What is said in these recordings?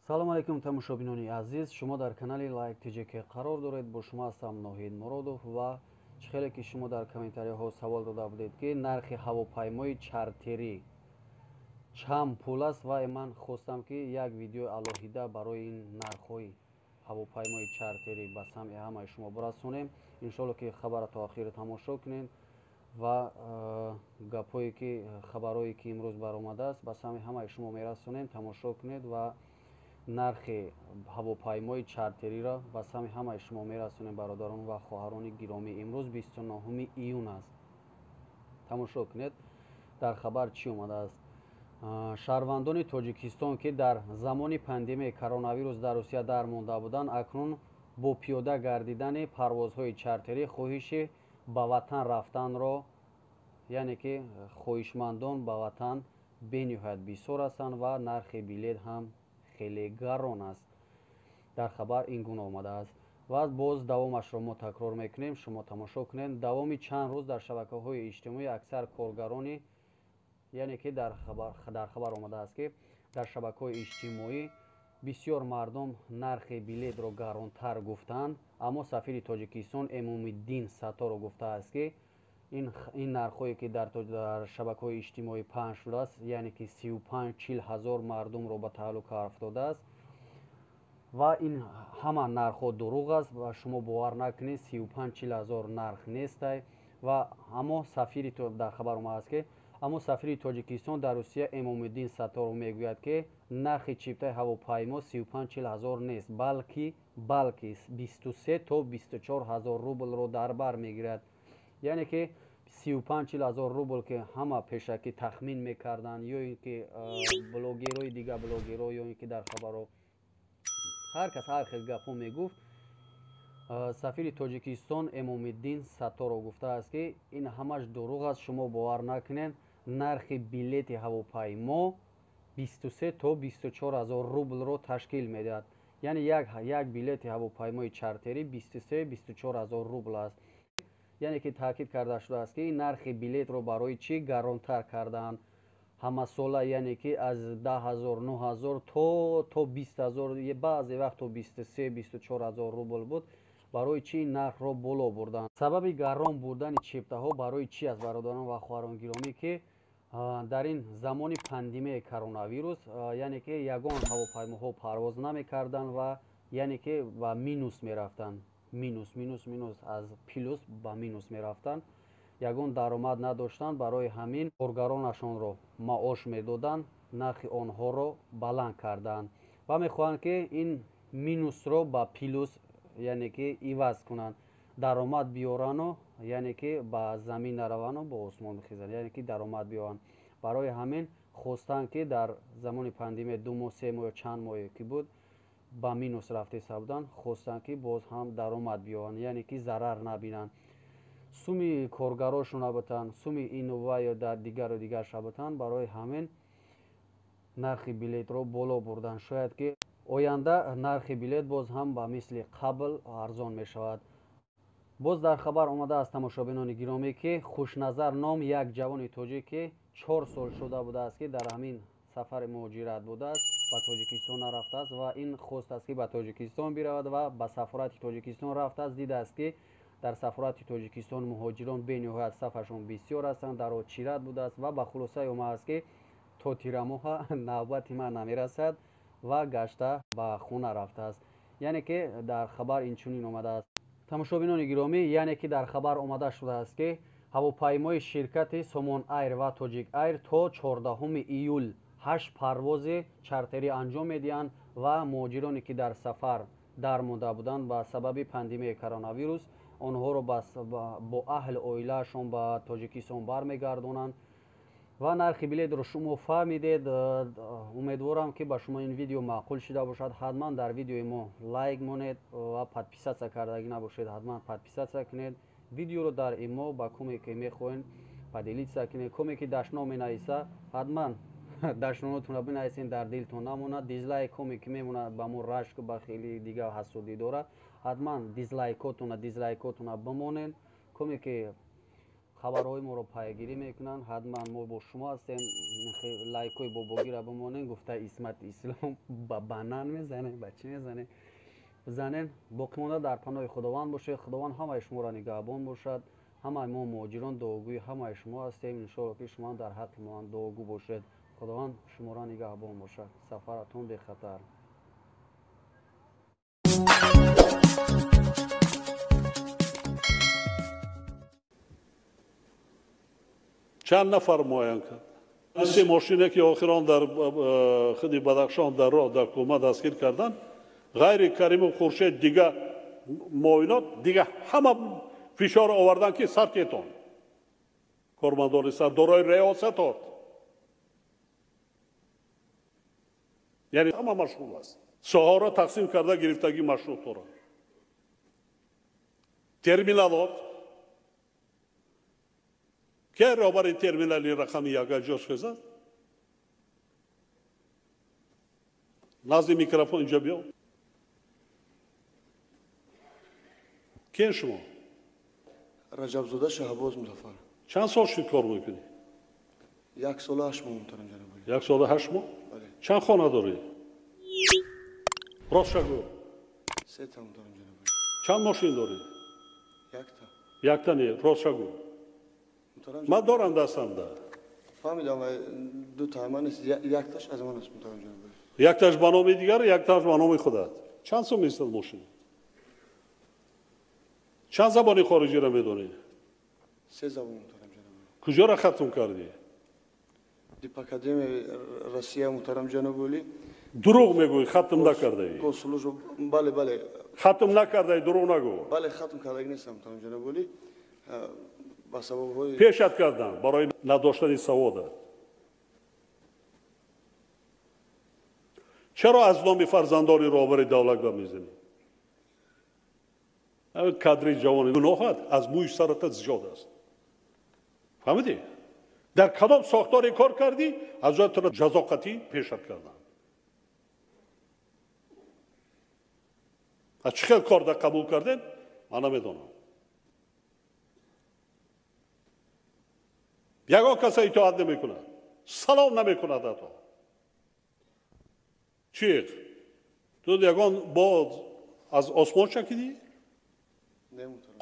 Салом алейкум, тамошобинони азиз. Шумо дар канали Лайк ТЖК қарор доред. Бо шумо ҳастам Ноҳид Муродов. Ва чӣ хеле ки шумо дар комментариҳо савол дода будед, ки нархи ҳавопаймои чартерӣ чанд пул аст, ва ман хостам, ки як видеои алоҳида барои ин нархҳои ҳавопаймои чартерӣ ба самъи ҳамаи шумо бирасонем. Иншоалло, ки хабара то охир тамошо кунед ва гапҳое ки, хабарҳое ки имрӯз баромадааст, ба самъи ҳамаи шумо мерасонем. Тамошо кунед ва нархи ҳавопаймои чартериро ба самъи ҳамаи шумо мерасонем. Бародарон ва хоҳарони гиромӣ, имрӯз 29 июн аст. Тамошо кунед, дар хабар чӣ омадааст. Шаҳрвандони Тоҷикистон, ки дар замони пандемияи коронавирус дар Русия дар монда буданд, акнун бо пиёда гардидани парвозҳои чартерӣ хоҳиши ба ватан рафтанро, яъне ки хоҳишмандон ба ватан бениҳоят бисёр ҳастанд ва нархи билет ҳам хеле гарон аст. Дар хабар ин гуна омадааст ва боз давомашро мо такрор мекунем, шумо тамошо кунед. Давоми чанд рӯз дар шабакаҳои иҷтимоӣ аксар коргарони, яъне ки дар хабар омадааст, ки дар шабакаҳои иҷтимоӣ бисёр мардум нархи билетро гаронтар гуфтанд, аммо сафири Тоҷикистон Эмомиддин Сатторов гуфтааст, ки ин нархҳое ки дар шабакаҳои иҷтимоӣ паҳн шудааст, яъне ки 35-40 ҳазор мардумро ба таҳлука афтодааст ва ин ҳама нархҳо дурӯғ аст ва шумо бовар накунед, 35-40 ҳазор нарх нестай. Ва аммо сафири, дар хабар омадааст, ки аммо сафири Тоҷикистон дар Русия Эмомиддин Сатторов мегӯяд, ки нархи чиптаи ҳавопаймо 35-40 ҳазор нест, балки 23 то 24 ҳазор рублро дар бар мегирад. Яъне ки 35-40 ҳазор рубл, ки ҳама пешакӣ тахмин мекарданд, ё ин ки блогерои дигар блогеро, ё ин ки дар хабарҳо ҳар кас ҳар хел гапҳо мегуфт, сафири Тоҷикистон Эмомиддин Сатторов гуфтааст, ки ин ҳамаш дурӯғ аст, шумо бовар накунед, нархи билети ҳавопаймо 23 то 24 ҳазор рублро ташкил медиҳад. Яъне як билети ҳавопаймои чартерӣ 23-24 ҳазор рубл аст. Яъне ки таъкид карда шудааст, ки нархи билетро барои чӣ гаронтар кардаанд ҳамасола, яъне ки аз 10 ҳазор, 9 ҳазор то 20 ҳазор, баъзе вақт то 23-24 ҳазор рубл буд. Барои чӣ нархро боло бурданд? Сабаби гарон бурдани чиптаҳо барои чӣ аст, бародарон ва хоҳарон гиромӣ? Ки дар ин замони пандемияи коронавирус, яъне ки ягон ҳавопаймоҳо парвоз намекарданд ва яъне ки ба минус мерафтанд, минус, минус, минус, аз плюс ба минус мерафтанд, ягон даромад надоштанд. Барои ҳамин коргаронашонро маош медоданд, нархи онҳоро баланд карданд ва мехоҳанд, ки ин минусро ба плюс, яъне ки иваз кунанд, даромад биёрану, яъне ки ба замин наравану ба осмон бихезанд, яъне ки даромад биёранд. Барои ҳамин хостанд, ки дар замони пандемия 2 моҳ, 3 моҳ ё чанд моҳе ки буд, ба минус рафтеса буданд, хостанд, ки боз ҳам даромад биёранд, яъне ки зарар набинанд, суми коргарошон набутанд, суми ину ва ё дар дигару дигар шабутанд. Барои ҳамин нархи билетро боло бурданд. Шояд ки оянда нархи билет боз ҳам ба мисли қабл арзон мешавад. Боз дар хабар омадааст, тамошобинони гиромӣ, ки Хушназар ном як ҷавони тоҷик, ки 4 сол шуда будааст, ки дар ҳамин сафари муҳоҷират будааст, ба Тоҷикистон нарафтааст ва ин хостааст, ки ба Тоҷикистон биравад ва ба сафорати Тоҷикистон рафтааст. Дидааст, ки дар сафорати Тоҷикистон муҳоҷирон бениҳоят сафашон бисёр ҳастанд, дар очират будааст ва ба хулосае омадааст, ки то тирамоҳа навбати ман намерасад ва гашта ба хона рафтааст. Яъне ки дар хабар инчунин омадааст, тамошобинони гиромӣ, яъне ки дар хабар омада шудааст, ки ҳавопаймои ширкати Сомон Айр ва Тоҷик Айр то 14 июл ҳашт парвози чартерӣ анҷом медиҳанд ва муҳоҷироне, ки дар сафар дар монда буданд ба сабаби пандемияи коронавирус, онҳоро бо аҳли оилаашон ба Тоҷикистон бармегардонанд. Ва нархи билетро шумо фаҳмидед. Умедворам, ки ба шумо ин видео маъқул шуда бошад. Ҳатман дар видеои мо лайк монед ва подписаться кардагӣ набошед, ҳатман подписаться кунед. Видеоро дар имо ба коме ки мехоҳед поделиться кунед. Коме ки дашном менависа, ҳатман дашнонотонро бинависед, дар дилтон намонад. Дизлайк коме ки мемонад, ба мо рашк, ба хеле дигар ҳасудӣ дорад, ҳатман дизлайкотона бимонед. Коме ки Хабарҳои моро пайгирӣ мекунанд. Ҳатман мо бо шумо ҳастем. Лайкҳои бобогиро бимонем, гуфта Исмат Ислом ба банан мезанем, ба чӣ мезанем? Бизанем. Боқимонда дар паноҳи Худованд бошед. Худованд ҳамаи шуморо нигаҳбон бошад. Ҳамаи мо муҳоҷирон дуогӯи ҳамаи шумо ҳастем. Иншоалло ки шумо дар ҳаққи мо дуогӯ бошед. Худованд шуморо нигаҳбон бошад. Сафаратон бехатар. Чанд нафар муайян кард? Се мошине ки охирон дар худи Бадахшон дар роҳ дар кӯма дастгир карданд, ғайри Каримов Хуршед дига муоинот дига ҳама фишор оварданд ки сартетон кормандони сардорои риёсатот, яъне ҳама машғул аст. Соҳаро тақсим карда гирифтагӣ маршрутҳоро, терминалот. Ке роҳбари терминали рақами як ҷош хезад? Назди микрофон инҷо биё. Кен шумо? Раҷабзода Шаҳбоз Музаффар. Чанд сол шуд кор мекунӣ? 1 сола 8 моҳ муҳтарам ҷаноб. 1 сола 8 моҳ? Бале. Чанд хона дорӣ? Рост шагӯ. 3 та муҳтарам ҷаноб. Чанд мошин дорӣ? Якта. Якта не, рост шагӯ. Ман дорам дастамда. Фаҳмидам, ду та ман аст, якташ аз ман аст муҳтарам ҷаноб. Якташ ба номи дигар, якташ ба номи худат. Чанд сум местад мошин? Чанд забони хориҷиро медонӣ? 3 забон муҳтарам ҷаноб. Куҷоро хатм кардӣ? Дипакадемияи Россия муҳтарам ҷаноб Олӣ. Дурӯғ мегӯӣ, хатм накардаӣ. Госслужба, бале, бале. Хатм накардаӣ, дурӯғ нагӯ. Бале, хатм кардагӣ нестам муҳтарам ҷаноб Олӣ. Ба сабабҳои пешат кардам барои надоштани савода. Чаро аз номи фарзандони роҳбари давлат гап мезанӣ? Кадри ҷавони гуноҳат аз мӯи сарата зиёд аст. Фаҳмидӣ? Дар кадом сохторе кор кардӣ, аз ҷои туро ҷазо қатъӣ пешат кардам. Аз чӣ хел кор дар қабул кардем, ман намедонам. Ягон каса итоат намекунад, салом намекунад ҳатто. Чиқ? Ту ягон бо аз осмон чакидӣ?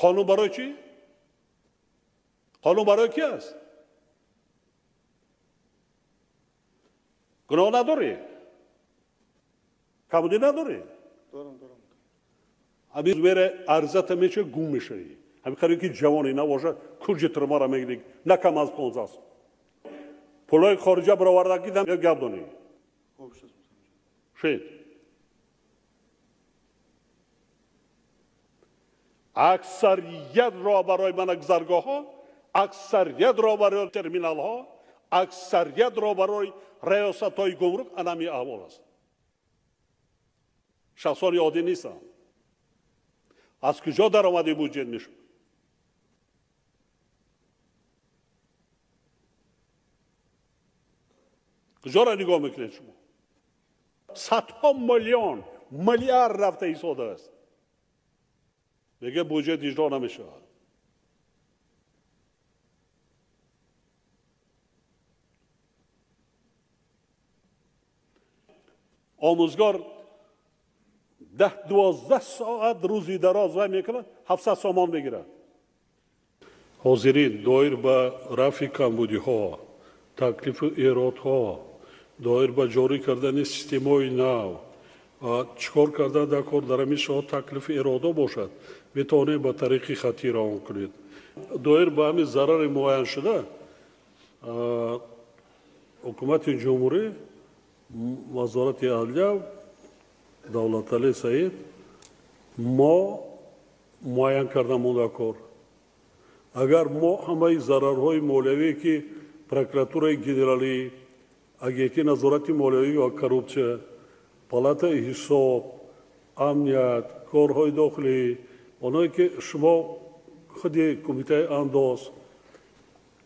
Қонун барои чӣ? Қонун барои ки аст? Гуноҳ надорӣ? Камудӣ надорӣ? Дорам, дорам. Ҳамин мере арзата меча гум мешавӣ. Ҳамин қариб ки ҷавоне набошад, куҷи турмаро мегирӣ, на кам аз 15 сол. Пулҳои хориҷа бароварда кидам, як гап донӣ. Шед. Аксарият роҳбарои манагзаргоҳҳо, аксарият роҳбарои терминалҳо, аксарият роҳбарои раёсатҳои гумрук анами аҳвол аст. Шахсони оддӣ нестанд. Аз куҷо даромади буҷет мешуд? Куҷоро нигоҳ мекунед шумо? Садҳо миллион, миллиард рафта истода аст. Мегӯяд буҷет иҷро намешавад. Омӯзгор 10-12 соат рӯзи дароз вай мекунад, 700 сомон мегирад. Ҳозирин доир ба рафъи камбудиҳо, таклифу эродҳо, доир ба ҷорӣ кардани системаҳои нав, чӣ кор кардан дар кор дар ҳамин соат таклифу эродҳо бошад, метавонед ба тариқи хаттӣ равон кунед. Доир ба ҳамин зарари муайяншуда ҳукумати ҷумҳурӣ, вазорати адлия, Давлаталӣ Саид мо муайян карда монда кор. Агар мо ҳамаи зарарҳои молиявие ки прокуратураи генералӣ, агентии назорати молиявӣ ва коррупсия, палатаи ҳисоб, амният, корҳои дохилӣ, оное ки шумо худи кумитаи андоз,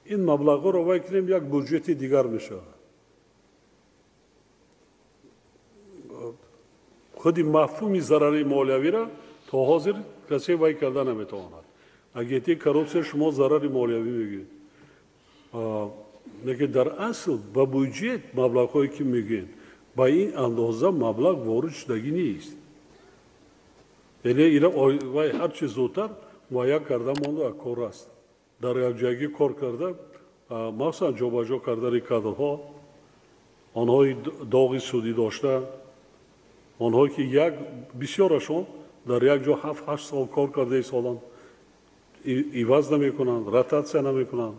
ин маблағҳоро вай кунем, як буҷети дигар мешавад. Худи мафҳуми зарари молиявиро то ҳозир касе вай карда наметавонад. Агентии коррупсия шумо зарари молиявӣ мегӯед. Лекин дар асл ба буҷет маблағҳое ки мегӯед, ба ин андоза маблағ ворид шудагӣ нест. Яъне ира вай ҳар чи зудтар муайян карда монда кор аст. Дар якҷоягӣ кор карда, махсусан ҷобаҷо кардани кадрҳо, онҳои доғи судӣ дошта, онҳое ки як бисёрашон дар як ҷо 7-8 сол кор карда истоданд, иваз намекунанд, ротатсия намекунанд.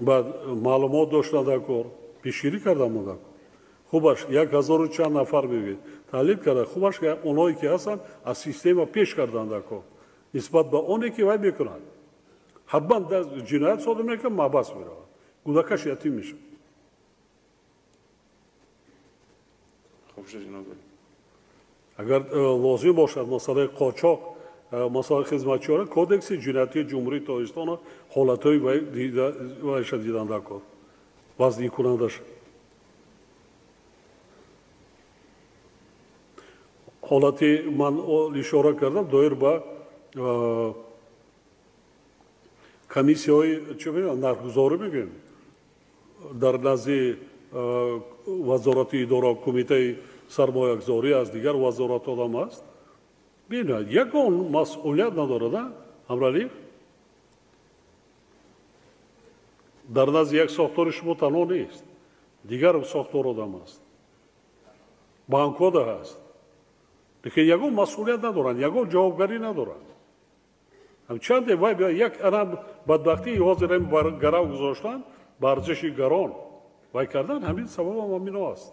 Баъд маълумот доштанд дар кор, пешгирӣ карда монда. Хубаш 1000 чанд нафар мегӯед. Таҳлил карда, хубаш онҳое ки ҳастанд аз система пеш карданд дар кор. Нисбат ба оне ки вай мекунанд. Ҳатман ҷиноят содир мекунад, маҳбас меравад. Кӯдакаш ятим мешавад. Агар лозим бошад масъалаи қочоқ, масъалаи хизматчиёна, кодекси ҷиноятии Ҷумҳурии Тоҷикистон ҳолатҳои вайша дидан дар кор, вазникунандаша. Ҳолати ман ишора кардам доир ба комиссияҳои чӣ мегӯям, нархгузорӣ мегӯем, дар назди вазорати идора, кумитаи сармоягузорӣ аз дигар вазоратҳо ҳам аст. Бинед, ягон масъулият надорад, Ҳамралиев? Дар назди як сохтори шумо танҳо нест, дигар сохтор одам аст, банкҳо да ҳаст. Лекин ягон масъулият надоранд, ягон ҷавобгарӣ надоранд. Чанде вай як ана бадбахтии ҳозир гарав гузоштан ба арзиши гарон вай кардан, ҳамин сабабам ҳамино аст.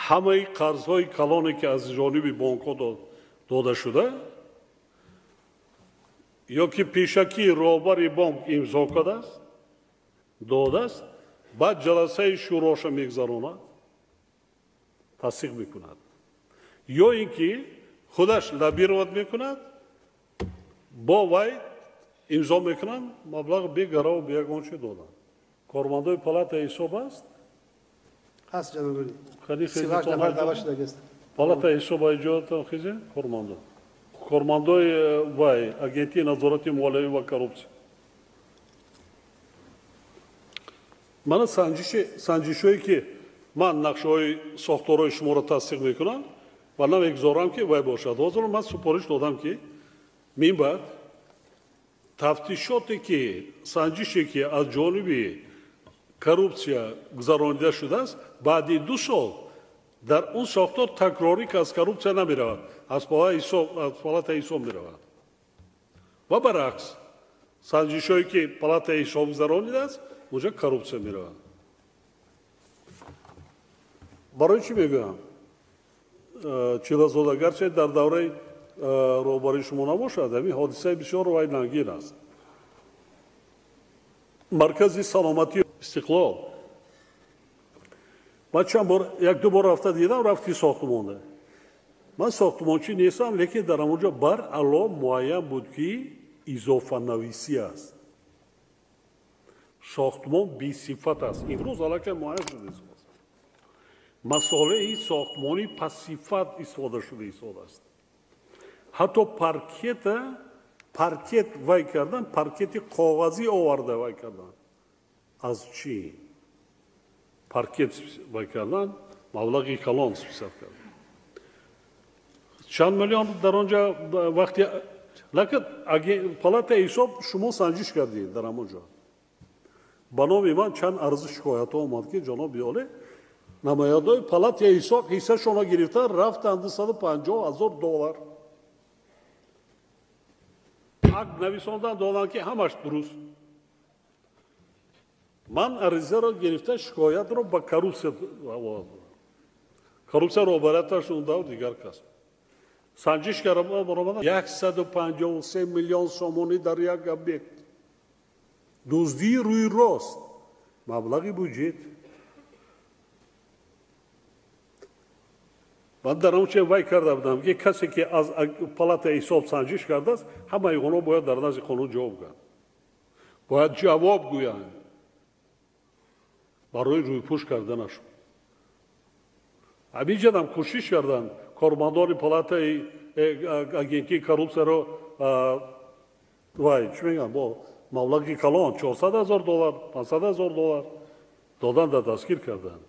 Ҳамаи қарзҳои калоне ки аз ҷониби бонкҳо дода шуда, ё ки пешакӣ роҳбари бонк имзо кардааст, додааст, баъд ҷаласаи шӯроша мегузаронад, тасдиқ мекунад, ё ин ки худаш лоббировать мекунад, бо вай имзо мекунанд, маблағ бегараву беягон чи доданд. Кормандои палатаи ҳисоб аст? Ҳаст, ҷаноби олӣ. 38 нафар даъват шудагист. Палатаи ҳисоб иҷодатон хизе? Кормандо. Кормандои вай, агентии назорати молиявӣ ва коррупсия. Мана санҷишҳое ки ман нақшаҳои сохторҳои шуморо тасдиқ мекунам ва намегузорам ки вай бошад. Ҳозир ман супориш додам ки минбаъд тафтишоте ки санҷише ки аз ҷониби коррупсия гузаронида шудааст, баъди 2 сол дар он сохтор такрорӣ ки аз коррупсия намеравад, аз палатаи ҳисоб меравад. Ва баръакс, санҷишҳое ки палатаи ҳисоб гузаронидааст, онҷа коррупсия меравад. Барои чӣ мегӯям? Чилазода, гарчи дар давраи роҳбарии шумо набошад, ҳамин ҳодисаи бисёр вайнангин аст. Маркази саломатии Истиқлол. Ман чанд бор, 1-2 бор рафта дидам, рафти сохтмонда. Ман сохтмончӣ нестам, лекин дар ҳамонҷо баръало муайян буд ки изофанависӣ аст. Сохтмон бесифат аст. Имрӯз аллакай муайян шуда истодааст. Масолеҳи сохтмонӣ пасифат истифода шуда истодааст. Ҳатто паркет вай кардан, паркети коғазӣ оварда вай кардан. Аз чӣ? Паркет вай кардан, маблағи калон списат кардан. Чанд миллион дар он ҷо вақти... Лекин палатаи ҳисоб шумо санҷиш кардед дар ҳамон ҷо. Ба номи ман чанд арзи шикоятҳо омад ки ҷаноби олӣ, намояндаҳои палатаи ҳисоб ҳиссашонро гирифта рафтанд 250 000 доллар. Акт нависондан доданд ки ҳамаш дуруст. Ман аризаро гирифта шикоятро ба коррупсия овардам. Коррупсия роҳбарияташ он давр дигар кас. Санҷиш карда баромада 153 миллион сомонӣ дар як объект. Дуздии рӯи рост, маблағи буҷет. Ман дар он че вай карда будам ки касе ки аз палатаи ҳисоб санҷиш кардааст, ҳамаи онҳо бояд дар назди қонун ҷавоб гӯянд. Бояд ҷавоб гӯянд барои рӯйпӯш карданашон. Ҳаминҷадам кӯшиш карданд кормандони палатаи агентии коррупсияро, вай, чӣ мегӯянд, бо маблағи калон, 400 000 доллар, 500 000 доллар додан, да дастгир карданд.